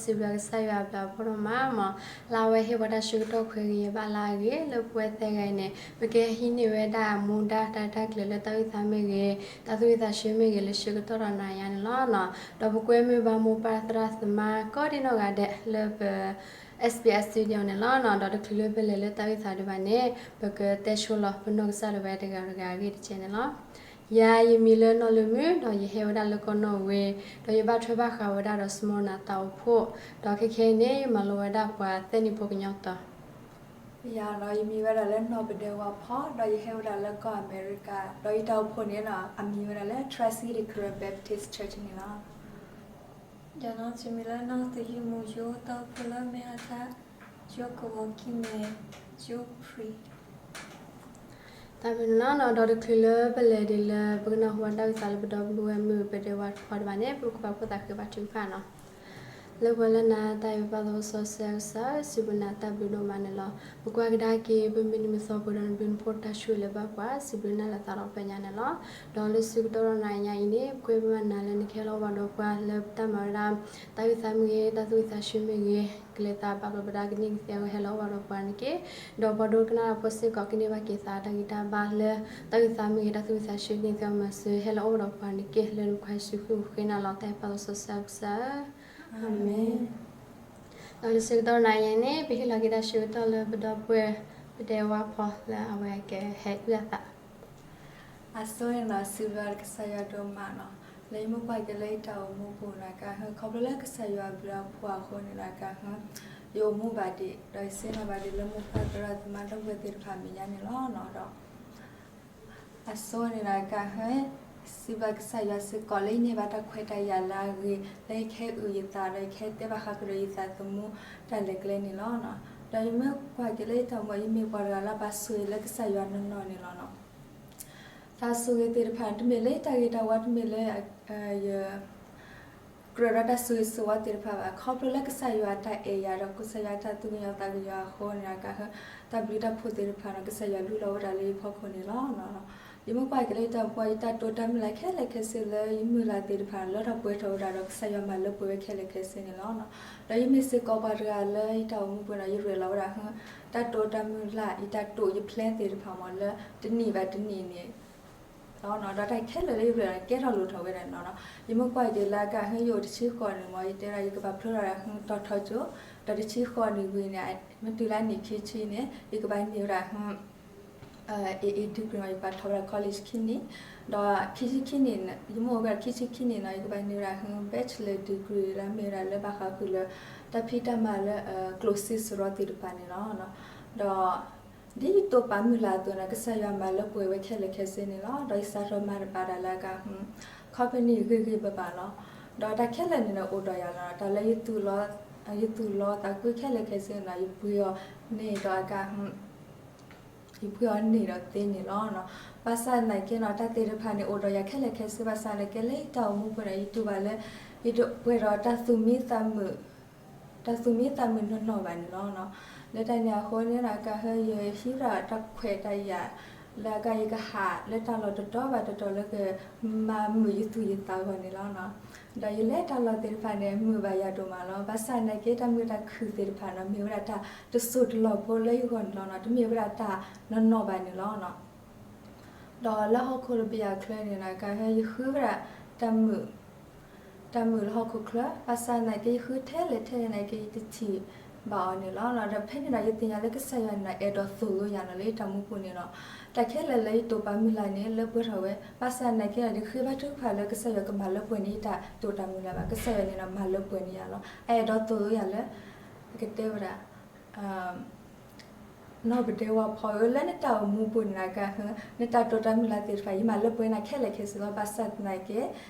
စံးဘျုးကစၢ်ယွၤအဘျုးအဖှိၣ်ဒိၣ်မးမး, လၢအဝဲဟ့ၣ်ပှၤတၢ်ဆၢကတီၢ်ခွဲးဂ့ၤဘၣ်လၢအဂ့ၤ လၢပဝဲသ့ၣ်ဂၤအံၤန့ၣ် ပကဟံးန့ၢ်ဝဲဒၣ်မူဒါတၢ်ရဲၣ်တၢ်ကျဲၤလၢတၢ်အုၣ်သးမ့ၢ်ဂ့ၤ, တၢ်သူၣ်ဝံၣ်သးဆၢမ့ၢ်ဂ့ၤ လၢဆၢကတီၢ်ဒီးနၤယၤန့ၣ်လီၤ. ဒီးပကွဲမုာ်ဘၣ်မိၢ်ပၢ်သရၣ်သမါကိးဒံနီၢ်ဂၤဒဲးလၢပ SBS Studio န့ၣ်လီၤ. ဒီးတချုးလၢပလဲၤလၢတၢ်အုၣ်သးဒံးဘၣ်န့ၣ် ပကတဲဆိလီၤပနီၢ်ကစၢ်ဒၣ်ဝဲတဂၤတဂၤအဂ့ၢ်တကဲန့ၣ်လီၤ. ယၤယမံၤလၢနီၢ်လၢမုၢ် ဒီးယဟဲဝဲဒၣ်လၢကီၢ်နီၣ်ဝ့ၤ, ဒီးယဘၣ်ထွဲဘၣ်ဃးဝဲဒၣ်ဒီး Smyrna တၢ်အိၣ်ဖှိၣ်, ဒီးခဲခဲအံၤန့ၣ် ယမၤလိဝဲဒၣ်ပှၤသၢနံၣ်ဖိကညီတီၤ ယၤဒီး ယမံၤဝဲဒၣ်လၢနီၢ်ပဒဲဝါဖီ ဒီးယဟဲဝဲဒၣ်လၢကီၢ်အမဲရကၤ, ဒီးယတၢ်အိၣ်ဖှိၣ်န့ၣ်ဒီး အမံၤဝဲဒၣ်လၢ Tri-City Karen Baptist Church န့ၣ်လီၤ. ယၤနီၢ် ယမံၤလၢနီၢ်သယုၢ်မူယိ တၢ်အိၣ်ဖှိၣ်လၢမဲၢ်အတၢ် ယိကဝီၤခံမဲာ် ယိပြံ တၢ်မ့ၢ်န့ၣ်လီၤ. ဒီးတချုးလၢပလဲၤဒ်လၢပကနၢ်ဟူဘၣ်တၢ်အုၣ်သးလၢပဒီပုၢ်ဝဲၢ်မုၣ်ပဒဲဝါဖီဒံးဘၣ်န့ၣ် ပကဘၣ်ဖိသၣ်ဃ့ဘါထုကဖၣ်နီၤ. လၢပှဲၤလၢနၤတၢ်အုၣ်သး သးစီဆှံကစၢ်ဧၢ, စံးဘျုးနၤတၢ်ဘျုးဒိၣ်မးန့ၣ်လီၤ. ပကွၢ်ကဒါက့ၤ ပမုၢ်နံၤမုၢ်သီပှဲၤဒီးနဘျုးနဖှိၣ်တၢ်ဆိၣ်ဂ့ၤလၢၤဘၣ်ပှၤ, စံးဘျုးနၤလၢသးဒီဖျၢၣ်ညါန့ၣ်လီၤ. ဒီးလၢဆၢကတီၢ်ဒီးနၤညါအံၤန့ၣ် ပကွဲမုာ်ဘၣ်နၤလၢနကဟဲလီၤအိၣ်ဘၣ်ဒီးပှၤလၢပတၢ်မၤဝဲဒၣ် တၢ်အုၣ်သးမ့ၢ်ဂ့ၤ, တၢ်သူၣ်ဝံၣ်သးဆၢမ့ၢ်ဂ့ၤ, ကလဲၤသးဘၣ်ဘျီးဘၣ်ဒါကန့ၢ်ကသ့အဂီၢ် ဟဲလီၤအိၣ်ဘၣ်ဒီးပှၤန့ၣ်တက့ၢ်. ဒီးပှၤဒိကနၣ်တၢ်ဖိစ့ၢ်ကီး ကန့ၢ်ဘၣ်က့ၤသးတၢ်ဂံၢ်တၢ်ဘါလၢ တၢ်အုၣ်သးမ့ၢ်ဂ့ၤ, တၢ်သူၣ်ဝံၣ်သးဆၢကန့ၢ်သ့အဂီၢ် မၤစၢၤဟဲလီၤအိၣ်ဘၣ်ဒီးပှၤန့ၣ်တက့ၢ်. လၢနဖိခွါယ့ၣ်ၡူးခရံာ်အဃိန့ၣ်လီၤ. တၢ်အုၣ်သး သးစီဆှံကစၢ်ဧၢ, အၤမ့ၣ်. ဒီးလၢဆၢကတီၢ်နၤအံၤန့ၣ် ပဟ့ၣ်လီၤက့ၤတၢ်ဆၢကတီၢ်လၢပဒီပုၢ်ဝဲၢ် ပဒဲဝါဖီလၢအဝဲကဟဲအုၣ်အသး အဆိန့ၣ်ဒီး စံးဘျုးကစၢ်ယွၤဒိၣ်မးနီၤ. လၢယမ့ၢ်ကွၢ်က့ၤလၢယတၢ်အိၣ်မူပူၤန့ၣ် ကဟၢ ခီဖျိလၢကစၢ်ယွၤအဘျုးအဖှိၣ်အဃိန့ၣ်ဒီး ကဟၢ ယအိၣ်မူဘၣ်ဒံး ဒီးယဆ့ၣ်နီၤဘၣ်ဒံးလၢမိၢ်ပၢ်သရၣ်သမါဒီပုၢ်ဝဲၢ်သ့ၣ်တဖၣ်အမဲာ်ညါန့ၣ်လီၤ. ဒီး အဆိန့ၣ်ဒီး ကဟၢ စံးဘျုးကစၢ်ယွၤစ့ၢ်ကီးလၢယန့ၢ်ဘၣ်တၢ်ခွဲးတၢ်ယာ်လၢအဂ့ၤ လၢယကဟဲအုၣ်ယသး ဒီးယကဟဲတဲဘၣ်ဃးဒီးယသးသမူတၢ်လဲၤကျဲန့ၣ်လီၤ. ဒီးယမ့ၢ်ကွၢ်က့ၤလၢယတၢ်အိၣ်မူ ယမ့ၢ်ပှၤတဂၤလၢအဘၣ်ဆိၣ်ဂ့ၤလၢကစၢ်ယွၤနီၢ်နီၢ်န့ၣ်လီၤ. တၢ်ဆိၣ်ဂ့ၤသ့ၣ်တဖၣ် တမ့ၢ်လၢယတၢ်ဂ့ၤတၢ်ဝါ တမ့ၢ်လၢ ယ ကြၢးဒီးတၢ်ဆိၣ်ဂ့ၤဆိၣ်ဝါသ့ၣ်တဖၣ်ဘၣ်. ခီဖျိလၢကစၢ်ယွၤအတၢ်အဲၣ်ယၤ ဒီးကစၢ်ယွၤအတၢ်သူၣ်ကညီၤသးကညီၤအဃိန့ၣ်ဒီး ကဟၢ တၢ်ဘျုးတၢ်ဖှိၣ်သ့ၣ်တဖၣ်န့ၣ် ကစၢ်ယွၤလူလီၤဝဲဒၣ်လၢယဖီခိၣ်န့ၣ်လီၤ. ယမ့ၢ်ကွၢ်က့ၤလၢယတၢ်အိၣ်မူ ယတၢ်တိာ်တၢ်မုၢ်လၢ်ခဲလၢာ်ခဲဆ့လၢယမုၢ်လၢ်သ့ၣ်တဖၣ် လၢထီၣ်ပှဲၤထီၣ်ဝဲဒၣ်ဒီးကစၢ်ယွၤမၤလၢပှဲၤဝဲခဲလၢာ်ခဲဆ့န့ၣ်လီၤ. ဒီးယမ့ၢ်စ့ၢ်ကီးပှၤတဂၤလၢယတၢ်အိၣ်မူပူၤန့ၣ် ယရဲၣ်လီၤဝဲဒၣ် တၢ်တိာ်တၢ်မုၢ်လၢ် ယတၢ်တိာ်ယ plan သ့ၣ်တဖၣ်မ့ၢ်လၢတနံၣ်ဘၣ်တနံၣ်န့ၣ် ဒီးတၢ်ခဲလၢာ်လၢယရဲၣ်လီၤန့ၣ် ကဲထီၣ်လိၣ်ထီၣ်ဝဲဒၣ်န့ၣ်လီၤ. ယမ့ၢ်ကွၢ်က့ၤလၢကဟၢ ယအိၣ်တဆံဃိးနံၣ်မ့ၢ် ယတဲဒၣ် ယကဘၣ်ဖျိထီၣ်ဒၣ်ဟၢ တီၤထီကၠိ, ဒီးတဆံဃိးနံၣ်ဝံၤန့ၣ် မ့ၢ်တုၤလၢအနံၣ်ခံဆံန့ၣ် ယကဘၣ်န့ၢ်ဝဲဒၣ်ဟၢ AA degree မ့ၢ် ယကဘၣ်ထီၣ်ဝဲဒၣ် college ခံနံၣ်, ဒီးခံဆံခံနံၣ် ယမ့ၢ်အိၣ်ဝဲဒၣ်ခံဆံခံနံၣ်န့ၣ် ယကဘၣ်န့ၢ်ဝဲဒၣ်ဟၢ bachelor degree လၢအမ့ၢ်ဝဲဒၣ်လၢဘၣ်ဃးဃုာ်လၢ တၢ်ဖံးတၢ်မၤလၢ ကျိၣ်စ့စရီသ့ၣ်တဖၣ်န့ၣ်လီၤ. ဒီး ဒ်ယတိာ်ပာ်မုၢ်လၢ်အသိးန့ၣ် ကစၢ်ယွၤမၤလၢပှဲၤဝဲခဲလၢာ်ခဲဆ့န့ၣ်လီၤ. ဒီးယစးထီၣ်မၤတဘၣ်ဒၣ်လၢအကါ company ဂ့ၤဂ့ၤဘၣ်ဘၣ်လီၤ. ဒီးတၢ်ခဲလၢာ်န့ၣ်ဒီးအိၣ်ဒီးယၤလီၤ. တၢ်လၢ ယသူၣ်လီၤသးကွံခဲလၢာ်ခဲဆ့န့ၣ်ဒီး ယပှ့ၤအီၤန့ၢ်ဒီးအကါ ယပှ့ၤအီၤန့ၢ်ဒီးသ့န့ၣ်လီၤ. ဘၣ်ဆၣ်သနာ်က့န့ၣ် တၢ်သ့ၣ်တဖၣ်န့ၣ် အိၣ်ဒီးယၤခဲလၢာ်ခဲဆ့ ဘၣ်ဆၣ်သနာ်က့လၢယတၢ်အိၣ်မူပူၤန့ၣ် ယတူၢ်ဘၣ်လၢ ယတပှဲၤဒီးတၢ်သူၣ်မံသးမုာ် တၢ်သူၣ်မံသးမုာ်နီၢ်နီၢ်ဘၣ်န့ၣ်လီၤ. လၢတၢ်န့ၣ်အဃိန့ၣ် အကါဟၢ ယဟံးဝဲဒၣ်တၢ်ခွဲးတၢ်ယာ် လၢအကါ ယကဟးလၢတၢ်လီၢ်တတီၤဘၣ်တတီၤ လၢကမၤမုာ်ယသူၣ်ယသးအဂီၢ်န့ၣ်လီၤ. ဒီးယလဲၤတၢ်လီၢ်သ့ၣ်တဖၣ်န့ၣ် မုာ်ဘၣ်ယၤဒိၣ်မးလီၤ. ဘၣ်ဆၣ်သနာ်က့ တၢ်မုာ်တၢ်ခုၣ်သ့ၣ်တဖၣ်န့ၣ် မ့ၢ်ဝဲဒၣ်တၢ်တစိၢ်တလီၢ်ဖိလၢယဂီၢ်န့ၣ်လီၤ. တမ့ၢ်ဝဲဒၣ်တၢ်နီၢ်နီၢ်ဘၣ်န့ၣ်လီၤ. ဒီးလၢဟီၣ်ခိၣ်တဘ့ၣ်အချၢန့ၣ် အကါဟၢ ယဃုဝဲဒၣ်တၢ်မုာ် တၢ်မုာ်လၢဟီၣ်ခိၣ်ချၢ, ဘၣ်ဆၣ်သနာ်က့ ယဃုထဲလဲၣ်ထဲလဲၣ်သနာ်က့ ယတထံၣ်ဘၣ်အီၤန့ၣ်လီၤ. ဒီးဖဲန့ၣ်ဒီး ယသ့ၣ်ညါလၢကစၢ်ယွၤန့ၣ် အဲၣ်ဒိးသိၣ်လိယၤန့ၣ်လီၤ လၢယတၢ်မူပူၤန့ၣ်လီၤ. တၢ်ခဲလၢာ်လၢယတိာ်ပာ်မုၢ်လၢ်န့ၣ် လၢပှဲၤထီၣ်ဝဲ, ဘၣ်ဆၣ်သနာ်က့ ယဃ့ဘါထုကဖၣ်လၢကစၢ်ယွၤကမၤလၢပှဲၤန့ၢ်ယတၢ်တိာ်တၢ်မုၢ်လၢ်ဘၣ်, ကစၢ်ယွၤန့ၣ်ဒီးမၤလၢပှဲၤန့ၢ်ယၤလီၤ. အအဲၣ်ဒိးသိၣ်လိယၤလၢ အကတဲဝဲဒၣ် နီၢ်ပဒဲဝါဖီဧၢ, လၢနတၢ်အိၣ်မူပူၤန့ၣ် အကါဟၢ နတၢ်တိာ်တၢ်မုၢ်လၢ်သ့ၣ်တဖၣ် ယမၤလၢပှဲၤနၤခဲလၢာ်ခဲဆ့လီၤ. ဘၣ်ဆၣ်သနာ်က့ ခီ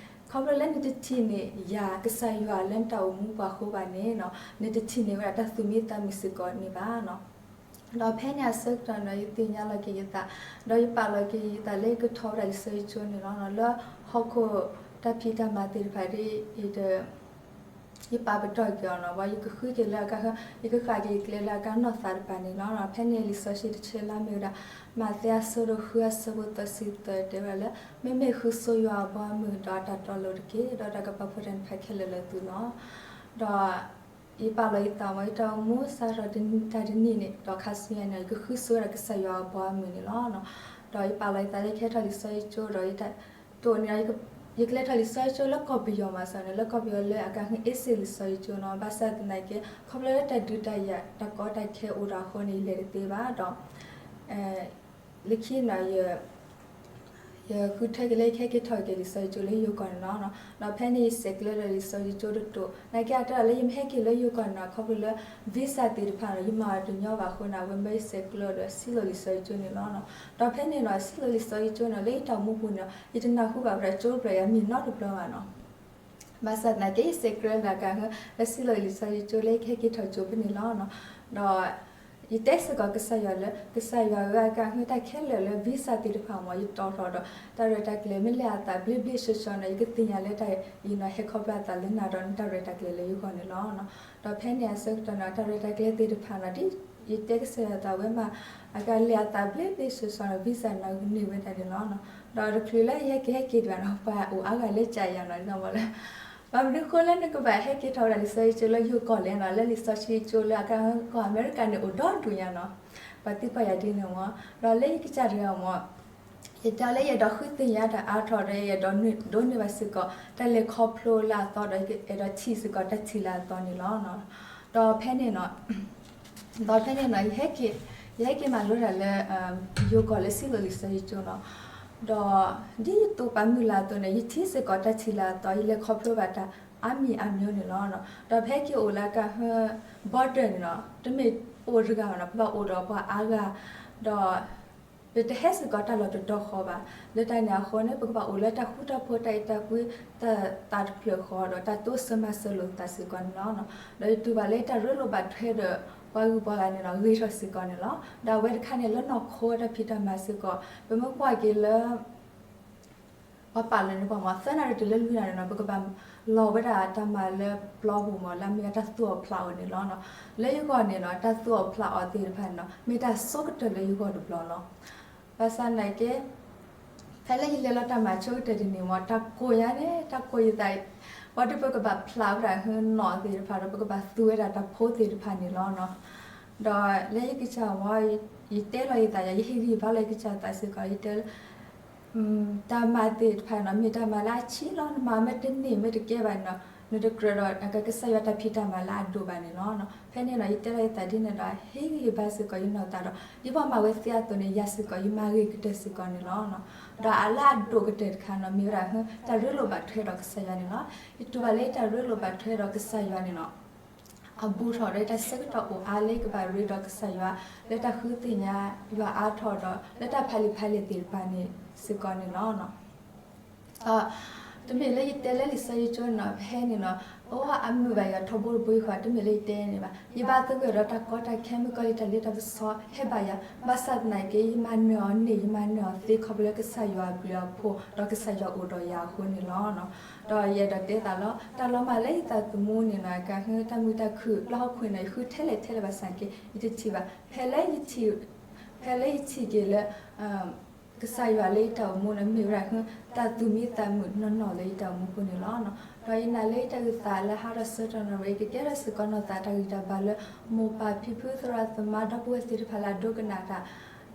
ဖျိလၢနတထံၣ်န့ၢ်ယၤ ကစၢ်ယွၤလၢနတၢ်အိၣ်မူပူၤအဃိဘၣ်န့ၣ် နတထံၣ်န့ၢ်ဝဲဒၣ်တၢ်သူၣ်မံသးမုာ်စ့ၢ်ကီးန့ၣ်ဘၣ်. ဒီးဖဲန့ၣ်အဆၢကတီၢ်န့ၣ် ယသ့ၣ်ညါလီၤက့ၤယသး, ဒီးယပာ်လီၤက့ၤယသးလၢယကထီၣ်ဝဲဒၣ်ယဆၢယကၠိန့ၣ်လီၤ. လၢဟီၣ်ခိၣ်တၢ်ဖံးတၢ်မၤသ့ၣ်တဖၣ်ဒ်အံၤဒီး ယပာ်ပတီၢ်က့ၤအီၤန့ၣ်, ဘၣ်ယကဃုက့ၤလၢအကါ, ယကဃၣ်က့ၤကျဲလၢအကါနီၢ်သးတဖၣ်န့ၣ်လီၤ. ဖဲန့ၣ်လံာ်စီဆှံတဆၢလၢအမ့ၢ်ဝဲဒၣ် မးသဲအဆၢဒိၣ်ဃုအဆၢဖိသၢဆံသၢတဲဝဲဒၣ်လၢ မ့မ့ၢ်ဃုဆိယွၤအဘီအမုၢ် ဒီးအတၢ်တီလိၤတက့ၢ်, ဒီးတၢ်ကပာ်ဖှိၣ်တၢ်န့ၣ်တဖၣ်ခဲလၢာ်လၢသုလီၤ. ဒီး ယပာ်လီၤယသးဝဲ ယတၢ်အိၣ်မူစးထီၣ်တနံၤတၢ်တနံၤန့ၣ် ဒီးခါဆူညါန့ၣ် ယကဃုဆိဝဲဒၣ်ကစၢ်ယွၤအပှၤအမုၢ်န့ၣ်လီၤ. ဒီးယပာ်လီၤယသးလၢကဟဲထီၣ်လံာ်စီဆှံကၠိ ဒီးယတၢ် တအိၣ်န့ၣ် ယကလဲၤထီၣ်လံာ်စီဆှံကၠိလၢကီၢ်ပယီၤမးစ့ၢ်န့ၣ် လၢကီၢ်ပယီၤလၢအကဟဲအ့စ့လံာ်စီဆှံကၠိနီၤ. ဘၣ်ဆၣ်သနာ်က့ ခီဖျိလၢတၢ်ဒုးတၢ်ယၤ တၢ်ကီတၢ်ခဲအိၣ်ဒီးအဃိန့ၣ် ယလဲၤတသ့ဘၣ်ဒီး လၢခံန့ၣ် ယဃုထၢက့ၤလၢယကဟဲက့ၤထီၣ်က့ၤလံာ်စီဆှံကၠိလၢယိၤကီၢ်န့ၣ်လီၤ. ဒီးဖဲန့ၣ်ယဆဲးကျၢဒီးလံာ်စီဆှံကၠိတတိာ် နာ်က့အတၢ်လၢယမ့ၢ်ဟဲက့ၤလၢယိၤကီၢ်န့ၣ် ခီဖျိလၢ visa သ့ၣ်တဖၣ်န့ၣ် ယမၤအီၤတညီဘၣ်အဃိန့ၣ် အဝဲမၢယဆဲးကျၢဒီးစံၣ်လီၤလံာ်စီဆှံကၠိန့ၣ်လီၤ. ဒီးဖဲန့ၣ်နီၤ စံၣ်လီၤလံာ်စီဆှံကၠိန့ၣ် လၢယတၢ်အိၣ်မူပူၤန့ၣ် ယတနၢ်ဟူဘၣ်ဝဲဒၣ်ကၠိတဖျၢၣ်အံၤအမံၤနီတဘျီဘၣ်နီၤ. ဘၣ်ဆၣ်သနာ်က့ ယဆဲးကျၢလၢအကဟဲ လၢစံၣ်လီၤလံာ်စီဆှံကၠိလၢယကဟဲက့ၤထီၣ်ကၠိဖဲန့ၣ်လီၤ. ဒီး ယတဲစ့ၢ်ကီးကစၢ်ယွၤလၢ ကစၢ်ယွၤဧၢ အကဟဲတၢ်ခဲလၢာ်လၢ visa သ့ၣ်တဖၣ်မ့ၢ် ယတီၣ်ထီၣ်ဒီး တၢ်ရဲၣ်တၢ်ကျဲၤမ့ၢ်လၢအသးဘျ့ဘျ့ဆှီဆှီန့ၣ် ယကသ့ၣ်ညါလၢတၢ်အံၤနီၤ ဟဲခီဖျိအသးလၢနၤဒီးနတၢ်ရဲၣ်တၢ်ကျဲၤလၢယဂီၢ်န့ၣ်လီၤ. ဒီးဖဲန့ၣ်အဆၢကတီၢ်န့ၣ် တၢ်ရဲၣ်တၢ်ကျဲၤသ့ၣ်တဖၣ်နီၤ ဒ်ယတဲကစၢ်ယွၤအသးဝဲမး အကလဲၤအသးဘျ့ဘျ့ဆှီဆှီဒီး visa နီၤ ကန့ၢ်ဝဲဒၣ်န့ၣ်လီၤ. ဒီးတချုးလၢယဟဲက့ၤဟဲက့ၤဒံးဘၣ်နီၤ ပှၤအိၣ်အါဂၤလၢကယၤနီၤ ဒ်န့ၣ်မ့ၢ်လၢ ဘၣ်မနုၤဃိလၢနကဘၣ်ဟဲက့ၤထီၣ်ဝဲဒၣ်လံာ်စီဆှံကၠိလၢယိၤကီၢ်လဲၣ်နီၤ လၢလံာ်စီဆှံကၠိလၢအကဟဲကီၢ်အမဲရကၤန့ၣ် အိၣ်ဒီဒူၣ်ညါနီၤ ပှၤသံကွၢ်ယၤဒ်န့ၣ်မ့ၢ် ဒီးလၢယကစၢ်တဂၤမ့ၢ် ယတဲလၢယအဲၣ်ဒိးဃုသ့ၣ်ညါတၢ်အါထီၣ်ဒီး ယအဲၣ်ဒိးဒိးန့ၢ်ဘၣ်စ့ၢ်ကီး တၢ်လဲၤခီဖျိလၢအသီဒီး ယအဲၣ်ဒိးထံၣ်စ့ၢ်ကီးတၢ်ထံၣ်လၢအသီန့ၣ်လီၤ. ဒီးဖဲန့ၣ်နီၤ ဒီးဖဲန့ၣ်နီၤ ယဟဲက့ၤ ယဟဲက့ၤမၤလိတၢ်လၢ ယိၤကီၢ်လၢစံၣ်လီၤလံာ်စီဆှံကၠိနီၤ ဒီးဒ်ယတိာ်ပာ်မုၢ်လၢအသိးန့ၣ် ယထံၣ်စ့ၢ်ကီးတၢ်ထံၣ်လၢအသီ ယလဲၤခီဖျိဘၣ်တၢ်အါမံၤအါမံၤန့ၣ်လီၤ. ဒီးဖဲက့ၤအိၣ်လၢကဟဲ border န့ၣ်နီၤ တမ့ၢ်ပအိၣ်တဂၤဘၣ်နီၤ ပဘၣ်အိၣ်ဒီးပှၤအါဂၤ ဒီး ပတဟဲစ့ၢ်ကီးတၢ်လီၢ်တတီၤဃီဘၣ်. လၢတၢ်န့ၣ်အဃိန့ၣ် ပကဘၣ်အိၣ်လၢတၢ်ဃူတၢ်ဖိး တၢ်အဲၣ်တၢ်ကွံ တၢ်သးတဖျၢၣ်ဃီ ဒီးတၢ်တိစၢၤမၤစၢၤလိာ်သးစ့ၢ်ကီးန့ၣ်လီၤ. ဒီးယတူၢ်ဘၣ်လၢတၢ်ရ့လိာ်ဘၣ်ထွဲဒီး ပှၤဂုၤပှၤဂၤန့ၣ်လီၤ ဂ့ၤထီၣ်စ့ၢ်ကီးန့ၣ်လီၤ. ဒီးအဝဲတခါန့ၣ် လၢနီၢ်ခိတၢ်ဖံးတၢ်မၤစ့ၢ်ကီး ပမ့ၢ်ကွၢ်က့ၤလၢ ပှၤပာ်လီၤန့ၢ်ပှၤမ့ၢ် သၢနၣ်ရံၣ်တုၤလၢလွံၢ်နၣ်ရံၣ်န့ၣ်နီၤ ပကဘၣ်လီၤဝဲဒၣ်တၢ်မၤလၢပျီပူၤမ့ၢ် လၢအမ့ၢ်ဝဲတၢ်သူၣ်အီၣ်ဖျးအီၣ်န့ၣ်လီၤ. လၢယဂီၢ်န့ၣ်နီၤ တၢ်သူၣ်အီၣ်ဖျးအီၣ်သ့ၣ်တဖၣ်န့ၣ်နီၤ မ့ၢ်တၢ်ဆိကတၢၢ်လၢယဂီၢ်တဘျီလီၤ. ဘၣ်ဆၣ်သနာ်က့ ဖဲလၢယလဲၤလီၤတၢ်မၤဆိကတၢၢ်တနံၤမ့ၢ် တၢ်ကိးယၤန့ၣ် တၢ်ကိးယသး ဘၣ်ဒီးပကဘၣ်ဖျးဝဲဒၣ်ဟဲနီၣ်သ့ၣ်တဖၣ်ဒီး ပကဘၣ်သူဝဲဒၣ်တၢ်ဖိသ့ၣ်တဖၣ်န့ၣ်လီၤ. ဒီးလၢယကစၢ်မ့ၢ် ယတဲလီၤယသးယၤ ယဟ့ၣ်ဂံၢ်ဘါလီၤယကစၢ်သးစ့ၢ်ကီး ယတဲလၢ တၢ်မၤသ့ၣ်တဖၣ်န့ၣ်နီၤ မ့ၢ်တၢ်မၤလၢအဆံးလီၤ. နမၤမ့ၢ်တန့ၢ်မ့ၢ်တကဲဘၣ်န့ၣ်နီၤ နတကြၢးဒီးကစၢ်ယွၤတၢ်ဖံးတၢ်မၤလၢအဒိၣ်ဘၣ်န့ၣ်လီၤ. ဖဲန့ၣ်နီၤ ယတဲလီၤယသးဒ်န့ၣ်ဒီး ဟ့ၣ်ဂံၢ်ဟ့ၣ်ဘါစ့ၢ်ကီးယနီၢ်သးဒီး ဒ်ပှၤမၤဝဲသ့အသိးန့ၣ် ယၤစ့ၢ်ကီး ယမၤဂ့ၤကတၢၢ်စ့ၢ်ကီးန့ၣ်လီၤ. ဒီးအလၢအဒိၣ်ကတၢၢ်တခါနီၤ မ့ၢ်ဝဲဒၣ် တၢ်ရ့လိာ်ဘၣ်ထွဲဒီးကစၢ်ယွၤန့ၣ်လီၤ. ယတူၢ်ဘၣ်လၢတၢ်ရ့လိာ်ဘၣ်ထွဲဒီးကစၢ်ယွၤန့ၣ်နီၤ အဘူးထီၣ်ဒီးတၢ်ဆၢကတီၢ်အိၣ်အါလၢယကဘၣ်ရ့ဒီးကစၢ်ယွၤ လၢတၢ်ဃုသ့ၣ်ညါယွၤအါထီၣ်ဒီး လၢတၢ်ဖးလံာ်ဖးလဲၢ်သ့ၣ်တဖၣ်န့ၣ်စ့ၢ်ကီးန့ၣ်လီၤ. တမ့ၢ်လၢယတဲလၢလံာ်စီဆှံကၠိန့ၣ်နီၤ ဖဲန့ၣ်နီၤ အိၣ်အမုာ်ဘၣ်ယၤထီဘိတဘိဃီ တမ့ၢ်လၢယတဲန့ၣ်ဘၣ်. ယဘၣ်သဂၢၢ်ဒီးတၢ်ကီတၢ်ခဲ မုၣ်ကီၤလံၢ်တၢ်လ့တၢ်ပစီဟဲဘၣ်ယၤ ဘၣ်ဆၣ်သနာ်က့ ယမၤနၢၤအီၤန့ၣ် ယမၤနၢၤအီၤသ့ခီဖျိလၢကစၢ်ယွၤအဘျုးအဖှိၣ် ဒီးကစၢ်ယွၤအိၣ်ဒီးယၤအဃိန့ၣ်လီၤ. ဒီးယအဲၣ်ဒိးတဲသးလီၤ တၢ်လီၤမၢ်လၢယသးသမူန့ၣ်နီၤ ကဟဲတၢ်မုာ်တၢ်ခုၣ် လၢဟီၣ်ခိၣ်န့ၣ် ယဃုထဲလဲၣ်ထဲလဲၣ်ဘၣ်ဆၣ်က့ ယတထံၣ်ဘၣ် ဖဲလၢယထံၣ် ဖဲလၢယထံၣ်က့ၤလၢ ကစၢ်ယွၤလၢယတၢ်အိၣ်မူန့ၣ် မ့ၢ်ဝဲဒၣ် တၢ်သူၣ်မံသးမုာ်နီၢ်နီၢ်လၢယတၢ်အိၣ်မူပူၤန့ၣ်လီၤ. ဒီးယနာ်လၢယတၢ်အုၣ်သးလၢဟါဒီးဆၢကတီၢ်န့ၣ် ကကဲထီၣ်စ့ၢ်ကီးနီၢ်သးတၢ်ဂံၢ်တၢ်ဘါလၢ မိၢ်ပၢ်ဖံဖုသရၣ်သမါဒီပုၢ်ဝဲၢ်သ့ၣ်တဖၣ်လၢအဒိကနၣ်တၢ်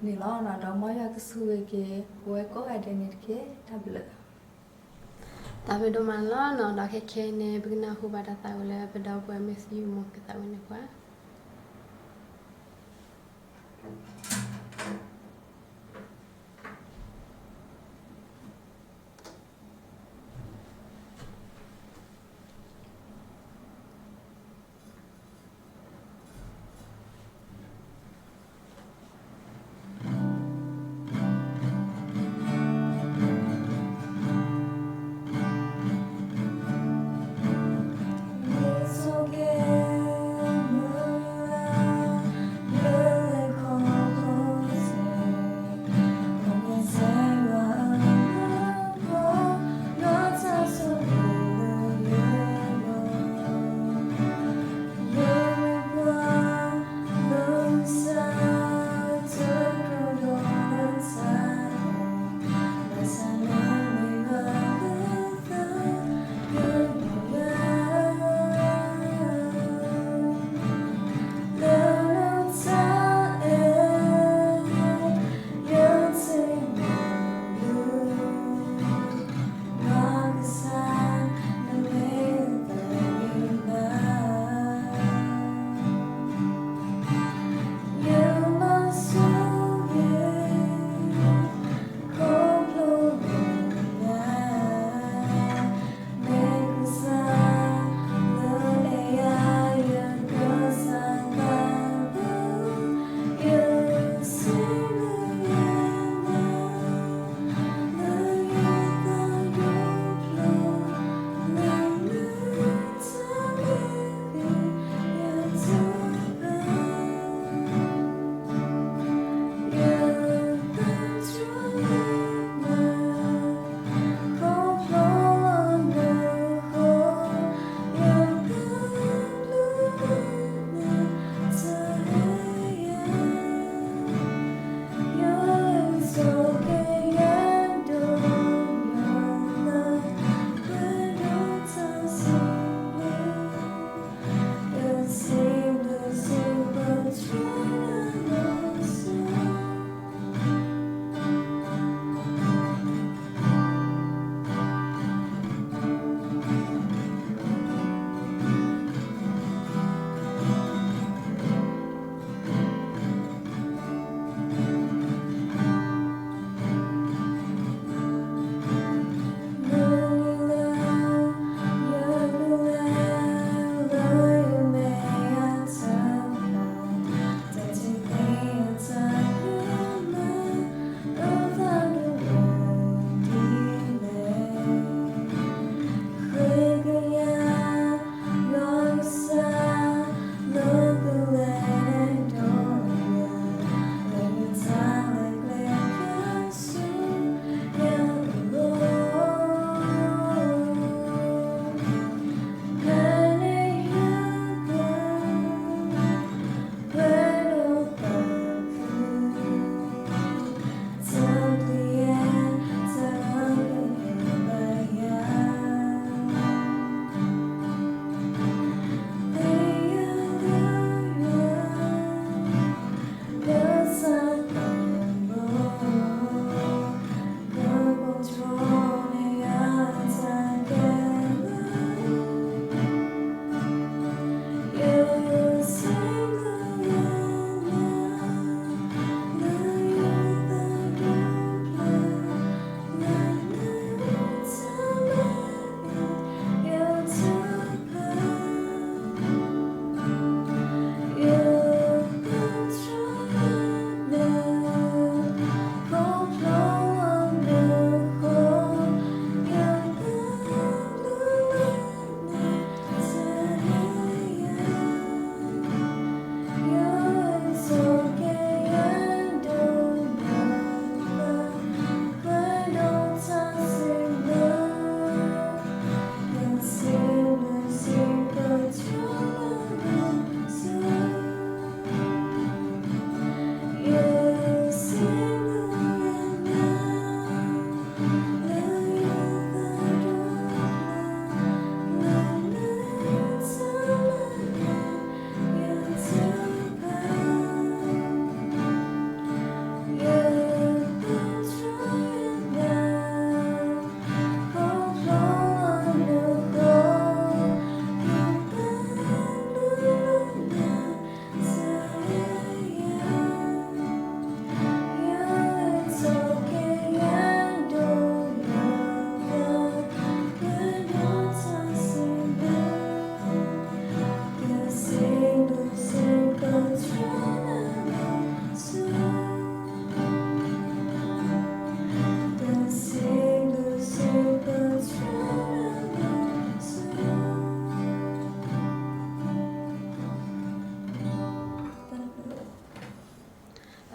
န့ၣ်လီၤ. ဒီးမ်ယွၤကဆိၣ်ဂ့ၤက့ၤ ပဝဲကိးဂၤဒဲးန့ၣ်တက့ၢ်. တၢ်ဘျုး တၢ်ဘျုးဒိၣ်မးလီၤနီၤ. ဒီးခဲခဲအံၤန့ၣ် ပကနၢ်ဟူဘၣ်တၢ်သးဝံၣ်လၢပဒီပုၢ်ဝဲၢ် Matthew မိၢ်ကသးဝံၣ်န့ၢ်ပှၤ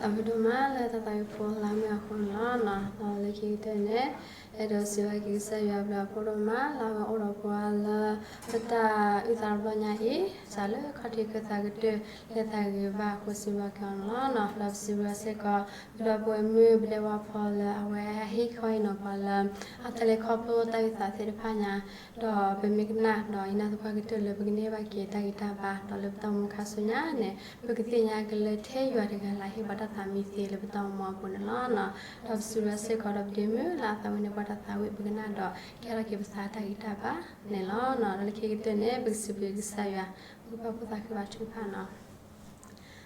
အဝဲဒိၣ်မးလၢတၢ်သးဝံၣ်ဖိလၢမုၢ်အဃိန့ၣ်လီၤ. ဒီးလၢခံကတၢၢ်န့ၣ် အဲၣ်ဒိးစံးဘျုးက့ၤကစၢ်ယွၤအဘျုးအဖှိၣ်ဒိၣ်မး လၢအဝဲအိၣ်ဒီးပှၤလၢ ပတၢ်အုၣ်သးတဘျီညါအံၤ စးလၢခီၣ်ထံးခၢၣ်သးကတၢၢ် လၢသးဂ့ၤဘၣ်အဃိ စံးဘျုးက့ၤအီၤန့ၣ်လီၤ. ဒီးပစံးဘျုးစ့ၢ်ကီး ပဒီပုၢ်ဝဲၢ်မုၣ် ပဒဲဝါဖီလၢအဝဲဟ့ၣ်ခီဟ့ၣ်နီၤပှၤလၢ အတၢ်လဲၤခီဖျိတၢ်အုၣ်သးသ့ၣ်တဖၣ်ညါ ဒီးပမ့ၢ်ကနၣ်ဒီး ယနာ်သပှၢ်ကတၢၢ်လၢပကန့ၢ်ဘၣ်က့ၤတၢ်ဂံၢ်တၢ်ဘါ ဒီးလၢပတၢ်အိၣ်မူခါဆူညါန့ၣ် ပကသ့ၣ်ညါက့ၤလၢထဲယွၤတဂၤလၢအဟ့ၣ်ပှၤတၢ်သးမံသ့လၢပတၢ်အိၣ်မူအပူၤန့ၣ်လီၤ. ဒီးပစံးဘျုးစ့ၢ်ကီးဒီးပဒ့မုၣ်လၢအသးဝံၣ်န့ၢ်ပှၤတၢ်သးဝံၣ် ပကနၣ်ဒီးကဲထီၣ်က့ၤပသးတၢ်ဂံၢ်တၢ်ဘါန့ၣ်လီၤ. ဒီးလၢခံကတၢၢ်န့ၣ် ပကစံးဘျုးကစၢ်ယွၤ ပကပာ်ဖှိၣ်သးခုဘၣ်ထုကဖၣ်န့ၣ်လီၤ.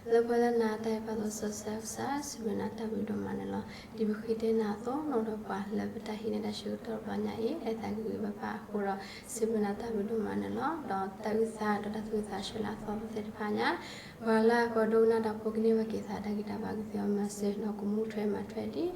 လၢပှဲၤလၢနၤတၢ်အဲၣ်ပၢ်သးစီဆှံကစၢ် စံးဘျုးနၤတၢ်ဘျုးဒိၣ်မးန့ၣ်လီၤ. ဒ်ပဃ့တ့ၢ်နၤအသိး နအိၣ်ဒီးပှၤလၢ ပတၢ်ဟံးန့ၢ်တၢ်ဆၢကတီၢ်တဘျီညါအံၤ အဲၣ်သးဂ့ၤဂ့ၤဘၣ်ဘၣ်အဃိဒီး စံးဘျုးနၤတၢ်ဘျုးဒိၣ်မးန့ၣ်လီၤ. ဒီးတၢ်အုၣ်သးဒီးတၢ်သူၣ်ဝံၣ်သးဆၢလၢအသီသ့ၣ်တဖၣ်ညါ ပှၤလၢအကိးဒိကနၣ်တၢ်ဖိ ကန့ၢ်ဘၣ်က့ၤသးတၢ်ဂံၢ်တၢ်ဘါ ကသ့ၣ်အီၤမၤစၢၤ ဒီးကမူထွဲမၤထွဲဒ် တၢ်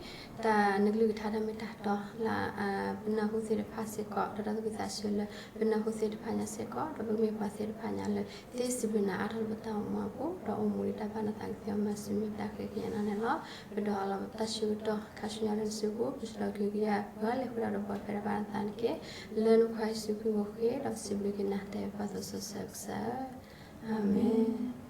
နကလုၢ်ကထါတၢ်မ့ၢ်တၢ်တီလၢ ပနၢ်ဟူသ့ၣ်တဖၣ်စ့ၢ်ကီး ဒီးတၢ်သူၣ်ဝံၣ်သးဆၢလၢ ပနၢ်ဟူသ့ၣ်တဖၣ်ညါစ့ၢ်ကီး ဒီးပကမ့ၢ်ပှၤသ့ၣ်တဖၣ်ညါလၢ သ့စံးဘျုးနၤအါထီၣ်လၢပတၢ်အိၣ်မူအပူၤ ဒီးအိၣ်မူဒံးတၢ်ဘၣ်နသးကသ့ၣ်အီၤမၤစၢၤ မ့ၢ်ပတၢ်ဃ့ကညးနၤန့ၣ်လီၤ. ပဒိးအလီၤပတၢ်ဆၢကတီၢ်ခါဆူညါလၢနစုပူၤ ပဆှၢက့ၤကယဲၢ်ပှၤလၢဃုာ်ဒီးပှၤဖဲတဘၣ်နသးန့ၣ်တက့ၢ်. လၢနဖိခွါယ့ၣ်ၡူးခရံာ်အဃိ ဒီးပစံးဘျုးက့ၤနၤတၢ်အဲၣ်ပၢ်သးစီဆှံကစၢ်ဧၢ, အၤမ့ၣ်.